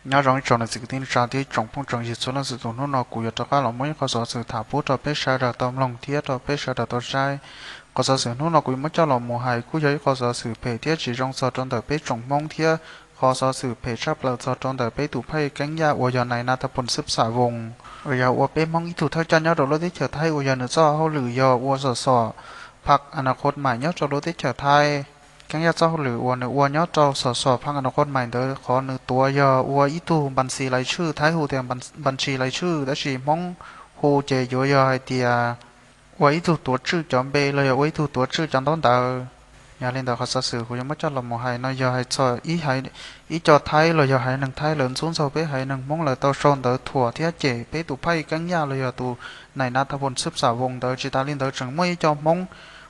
Nyob zoo ib tsoom niam txiv kwv tij neej tsa thiab ib tsoom phooj tsoom ywg txhua leej txhua tus, hnub no kuv yuav rov qab los muab ib qhov xov xwm tham pub rau peb sawv daws tau mloog thiab rau peb sawv daws tau saib. Qhov xov xwm hnub no kuv yuav muab coj los mus hais kuj yog ib qhov xov xwm phem thiab tsis zoo txog rau ntawm peb tsoom Hmoob thiab qhov xov xwm phem tshaj plaws txog rau ntawm peb tus phaij Keeb Yaj uas yog nais Nab Thaj Phoos Xwb Xas Voos uas yog ua peb Hmoob ib tug thawj coj nyob rau lub teb chaws Thaib uas yog nws txoj hauj lwm yog ua xos xos phaj Anakot Maim nyob rau lub teb chaws Thaib. Keeb Yaj txoj hauj lwm uas nws ua nyob rau xos xos phaj Anakot Maim ntawd qhov nws tuav yog ua ib tug npas txis lais tshwj, Thaib hu tias npas txis lais tshwj, tab sis Hmoob hu ces yuav yog hais tias ua ib tug tuav tswj cov npe los yog ua ib tug tuav tswj cov ntaub ntawv. Yog li ntawd qhov xov xwm kuv yuav muab coj los mus hais no yog hais txog ib, ib co Thaib los yog haiv neeg Thaib lawv ntxub ntxaug peb haiv neeg Hmoob, lawv tau sau ntawv thuam thiab cem peb tus phaij Keeb Yaj los yog tus nais Nab Thaj Phoos Xwb Xas Voos ntawd. Tsis tas li ntawd tseem muaj ib co Hmoob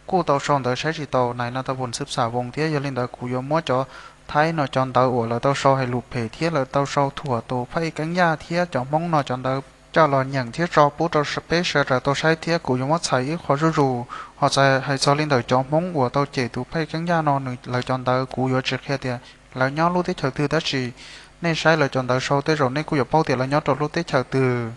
kuj tau sau ntawv saib tsis taus nais Nab Thaj Phoos Xwb Xas Voos thiab. Yog li ntawd kuv yuav muab cov Thaib no cov ntawv uas lawv tau sau hais lus phem thiab lawv tau sau thuam tus phaij Keeb Yaj thiab cov Hmoob no cov ntawv coj los nyeem thiab tso pub rau peb sawv daws tau saib thiab kuv yuav muab txhais ib qho zuj zus. Ho txhais hais txog li ntawm cov Hmoob uas tau cem tus phaij Keeb Yaj no nws, lawv cov ntawv kuv yuav tsis qhia tias lawv nyob lub teb chaws twg, tab sis nej saib lawv cov ntawv sau tej zaum nej kuj yuav paub tias lawv nyob rau lub teb chaws twg.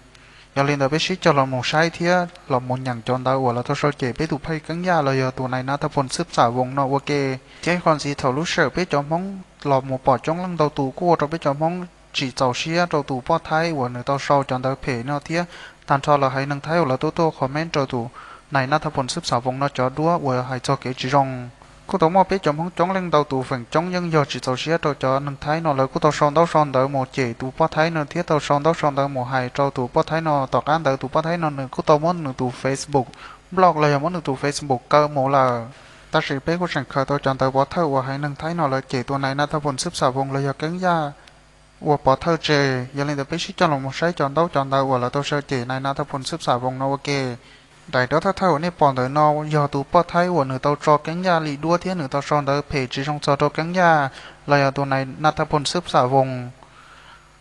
Yog li ntawd peb sib coj los mus saib thiab los mus nyeem cov ntawv uas lawv tau sau cem peb tus phaij Keeb Yaj los yog tus nais Nab Thaj Phoos Xwb Xas Voos no ua ke. Thiab ib qho ntxiv thaum lub sij hawm peb cov Hmoob los mus pom coob leej ntau tus kuj ua rau peb cov Hmoob tsis txaus siab rau tus poj Thaib uas nws tau sau cov ntawv phem no thiab tag nrho lawv haiv neeg Thaib uas lawv tuaj tuaj comment rau tus nais Nab Thaj Phoos Xwb Xas Voos no cov duab uas hais txog kev tsis zoo. Kuj tau muaj peb cov Hmoob coob leej ntau tus feem coob yeej yog tsis txaus siab rau cov neeg Thaib no, lawv kuj tau sau ntaub sau ntawv mus cem tus poj Thaib no thiab tau sau ntaub sau ntawv mus hais rau tus poj Thaib no. Tom qab ntawd tus poj Thaib no nws kuj tau muab nws tus Facebook block los yog muab nws tus Facebook kaw mus lawm. Tab sis peb kuj tseem khaws tau cov ntawv pov thawj uas haiv neeg Thaib no lawv cem tus nais Nab Thaj Phoos Xwb Xas Voos los yog Keeb Yaj ua pov thawj tseg. Yog li ntawd peb sib coj los mus saib cov ntaub cov ntawv uas lawv tau sau cem nais Nab Thaj Phoos Xwb Xas Voos no ua ke. Daim duab thawj thawj uas nej pom ntawm no yog tus poj Thaib uas nws tau tso Keeb Yaj li duab thiab nws tau sau ntawv phem tsis zoo txog rau Keeb Yaj los yog tus nais Nab Thaj Phoos Xwb Xas Voos.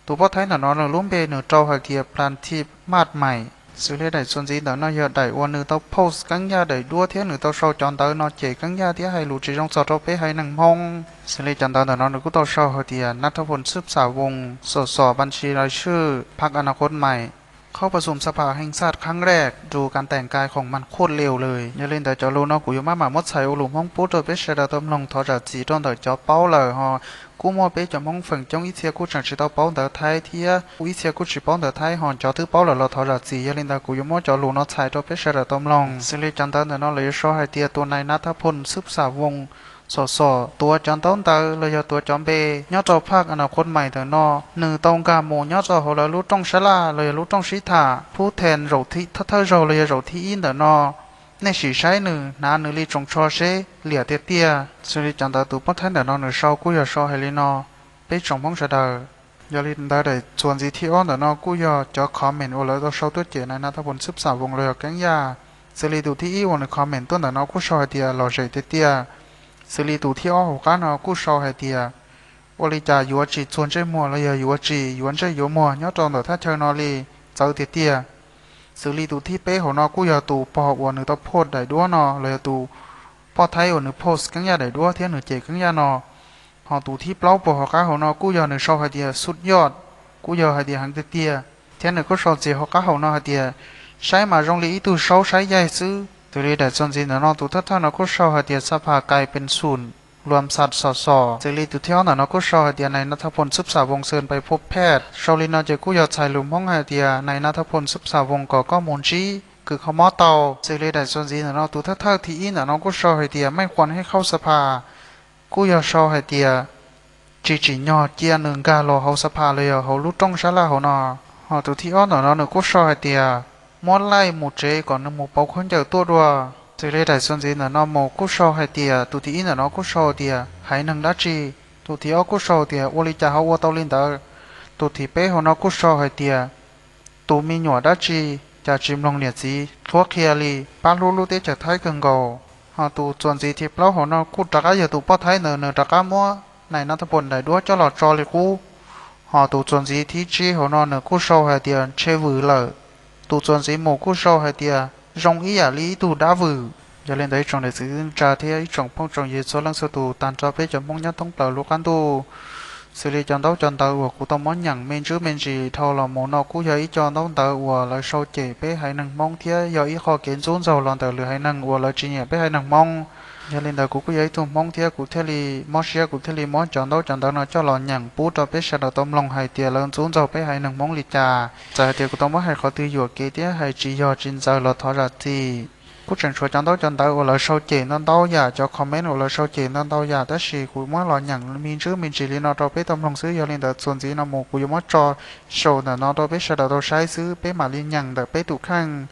Tus poj Thaib ntawm no nws lub npe nws rau hais tias Plantip Maj Maim. Xws li daim txuas ntxiv ntawm no yog daim uas nws tau post Keeb Yaj daim duab thiab nws tau sau cov ntawv no cem Keeb Yaj thiab hais lus tsis zoo txog rau peb haiv neeg Hmoob. Xws li cov ntawv ntawm no nws kuj tau sau hais tias Nab Thaj Phoos Xwb Xas Voos xos xos npas txis lais tshwj phaj Anakot Maim เข้าประชุมสภาแห่งชาติครั้งแรก ดูการแต่งกายของมันโคตรเลวเลย Yog li ntawd cov lus no kuv yuav maj mam muab txhais ua lus Hmoob pub rau peb sawv daws tau mloog, thov zam txim rau ntawm cov paub lawm ho. Kuj muaj peb cov Hmoob feem coob ib txhia kuj tseem tsis tau paub ntawv Thaib thiab kuj ib txhia kuj tsis paub ntawv Thaib ho, cov twb paub lawm los thov zam txim. Yog li ntawd kuv yuav muab cov lus no txhais rau peb sawv daws tau mloog. Xws li cov ntawv ntawm no lawv yuav sau hais tias tus nais Nab Thaj Phoos Xwb Xas Voos xos xos tuav cov ntaub ntawv los yog tuav cov npe nyob rau phaj Anakot Maim ntawm no, nws tau nkag mus nyob rau hauv lawv lub rooj sab laj los yog lub rooj sib tham phub then zaum thawj thawj zaug los yog zaum thib ib ntawm no. Nej sim saib nws, hnav nws li tsoos tsho seb liam tiag tiag. Xws li cov ntawv tus poj Thaib ntawm no nws sau kuj yog sau hais li no, peb tsoom Hmoob sawv daws. Yog li ntawd daim txuas ntxiv thib ob ntawm no kuj yog cov comment uas lawv tau sau tuaj cem nais Nab Thaj Phoos Xwb Xas Voos los yog Keeb Yaj. Xws li tus thib ib uas nws comment tuaj ntawm no kuj sau hais tias lom zem tiag tiag. Xws li tus thib ob hauv qab no kuj sau hais tias ua li cas yuav tsis txuag ntsej muag los yog yuav tsis yuav ntsej yuav muag nyob rau ntawm thaj chaw no li, txawv tiag tiag. Xws li tus thib peb hauv no kuj yog tus pog uas nws tau post daim duab no los yog tus poj Thaib uas nws post Keeb Yaj daim duab thiab nws cem Keeb Yaj no. Ho tus thib plaub puag hauv qab hauv no kuj yog nws sau hais tias sut yoj, kuj yog hais tias heev tiag tiag, thiab nws kuj sau ntxiv hauv qab hauv no hais tias saib mas zoo li ib tug saub saib yaig xwb. Xws li daim txuas ntxiv ntawm no tus thawj thawj no kuj sau hais tias xab phas kais pes xum luam xas xos xos. Xws li tus thib ob ntawm no kuj sau hais tias nais Nab Thaj Phoos Xwb Xas Voos xwm pais phuj phej. Sau li no ces kuj yog txhais lus Hmoob hais tias nais Nab Thaj Phoos Xwb Xas Voos kom koj mus ntsib kws kho mob tau. Xws li daim txuas ntxiv ntawm no tus thawj thawj thib ib ntawm no kuj sau hais tias meej khuam hej khauj xab phas, kuj yog sau hais tias tsis tsim nyog cia nws nkag los hauv xab phas los yog hauv lub rooj sab laj hauv no. Ho tus thib ob ntawm no nws kuj sau hais tias muab laij mus tsev kom nws mus pauv khaub ncaws tuaj dua. Xws li daim txuas ntxiv ntawm no mus kuj sau hais tias, tus thib ib ntawm no kuj sau tias haiv neeg dab tsi. Tus thib ob kuj sau tias ua li cas ho ua tau li ntawd. Tus thib peb hauv no kuj sau hais tias tus me nyuam dab tsi cas tsis mloog niam txiv qhuab qhia li, pab hlub lub teb chaws Thaib kawg nkaus. Ho tus txuas ntxiv thib plaub hauv no kuj rov qab yog tus poj Thaib ntawd nws rov qab muab nais Nab Thaj Phoos daim duab coj los tso li qub. Ho tus txuas ntxiv thib tsib hauv no nws kuj sau hais tias ntshe vwm lawm. Tus txuas ntxiv mus kuj sau hais tias zoo ib yam li ib tug dab vwm. Yog li ntawd ib tsoom niam txiv kwv tij neej tsa thiab ib tsoom phooj tsoom ywg txhua leej txhua tus tag nrho peb cov Hmoob nyob thoob plaws lub qab ntuj, Xws li cov ntaub cov ntawv uas kuv tau muab nyeem me ntsis me ntsis dhau los mus no kuj yog ib co ntaub ntawv uas lawv sau cem peb haiv neeg Hmoob thiab yog ib qho kev ntxub ntxaug los ntawm lwm haiv neeg uas lawv tsis nyiam peb haiv neeg Hmoob. Yog li ntawd kuv kuj yog ib tug Hmoob thiab kuv thiaj li mob siab, kuv thiaj li muab cov ntaub cov ntawv no coj los nyeem pub rau peb sawv daws tau mloog hais tias lawv ntxub ntxaug peb haiv neeg Hmoob li cas. Txawm hais tias kuv tau muab hais qhov twg yuam kev thiab hais tsis yog tsis ntxaws los thov zam txim. Kuj tseem tshuav cov ntaub cov ntawv uas lawv sau cem ntau ntau yam, cov comment uas lawv sau cem ntau ntau yam, tab sis kuv muab los nyeem me ntsis me ntsis li no rau peb tau mloog xwb. Yog li ntawd txuas ntxiv no mus kuv yuav muab tso saum ntawm no rau peb sawv daws tau saib xwb, peb mam li nyeem ntawm peb tus kheej.